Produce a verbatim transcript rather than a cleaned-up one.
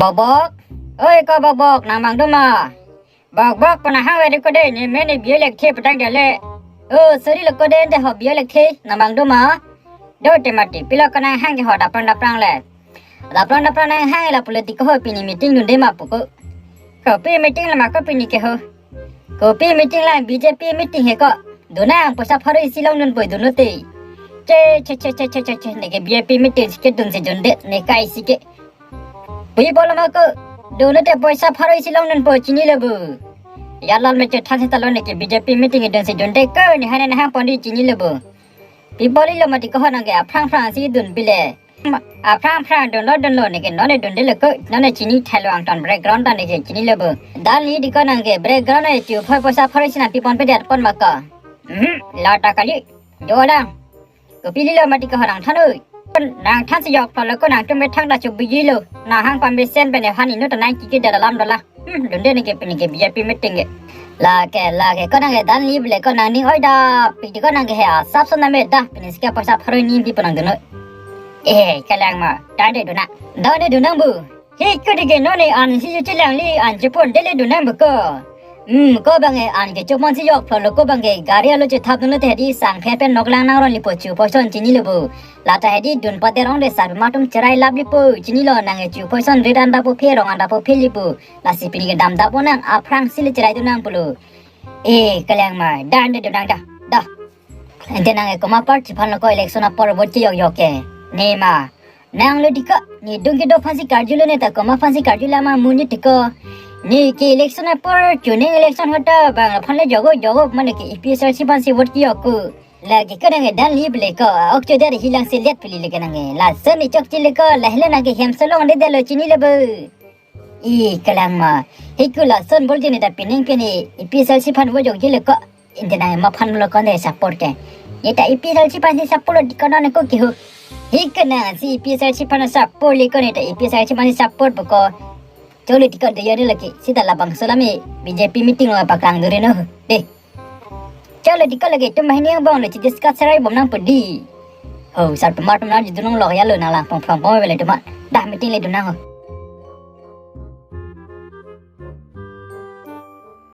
Bokbok, oi ko Bokbok, nang bang do ma? Bokbok, ko nang hang veri ko de, ne me ne biyo lek the putang de le. Oh, sorry lo ko de, de ho biyo lek the, nang bang do ma? Do te mati, pilo ko nang hang ke ho daprang daprang le. Daprang daprang nang hang la politik ho pini meeting dunde ma pu ko. Kopi meeting la ma ko pini ke ho. Kopi meeting la B J P meeting he ko. Dona ang poisa pharo isi longdun poi dun te. Che che che che che che che ne ke B J P meeting si ke dunsi dunde ne kai si ke. Pi bol ma ko. Dun te poisa pharo isi longdun poi chini le bu. Ya lal me che than si ta lo ne ke B J P meeting dunsi dunde ko ne hane na hang pon di chini le bu. Pi bol lo mati ko ho nang ke aphrang phrang si dun bile. Aphrang phrang dunlo dunlo ne ke non ne dunde le ko non ne chini thelo angton background ta ne ke chini le bu. Dan li di ko nang ke background ne chu phoi poisa pharo isi nang pi pon pe det pon ma ko. Hmm, la ta kali. Do lang. Kopi lilo mati ko ho nang than oi. Nang than si yok phlo lo ko nang tum ke thang ta chu biji lo. Nang hang pam besen pe ne han inu ta nang kiki da lam do la. Hmm, dunde ne ke pini ke B J P meeting ke. La ke la ke ko nang ke dan li bile ko nang ning oi da. Pi di ko nang ke he asap so na me da. Pini si ke poisa pharo ni pi pon nang dun oi. Eh, kalang ma. Dan de dun nang. Dan de dun nang bu. He ko de ke non ne an si chelang li an chepon de le dun nang bu ko. Hmm, ko bang e an ke chomon si yok phlo lo ko bang ke gari alo chethap dun lo te di sang phe pen nok lang nang ron li po chu poison chini le bu. La ta he di dun pa de rong de sar ma tum cherai lap li po chini lo nang e chu poison rit an da po phe rong an da po phe li po. Lasi pini ke dam da po nang aphrang si le cherai dun nang pulo. Eh, kalang ma, dan de dun nang da, da. Ante nang e komat apar chiphan lo ko election apor vote ke yok yok ke. Ne ma, nang lo di ko, ne dung kedo aphan si karju lo ne ta komat aphan si karju la ma mu ni ti ko. Ne ke election apor, chuning election hota bang aphan le jogo jogo mane ke A P H L C aphan si vote ke yok ko. Lake ko nang e dan li bile ko, ok cho der hilang si let pili le ke nang e. Lason ne chokche le ko, la hele nang ke hem solong de de lo chini le bu. I kalang ma. He ko lason bol je ne ta pining pini A P H L C aphan vo jok je le ko. Ante nang ma aphan lo ko ne support ke. Ne ta A P H L C aphan si support lo di ko non ko ke ho. He ko nang si A P H L C aphan support le ko ne ta A P H L C aphan si support bu ko. Chole di ko de ya de lake. Sita labangso la me B J P meeting lo paklang dore no. De. Chole di ko lake tum hini bong le chi discuss rai bom nang pedi. Ho, sar pemar pemar ji dunong lo ya lo nang lang pong pong pong vele tum. Dah meeting le dun nang ho.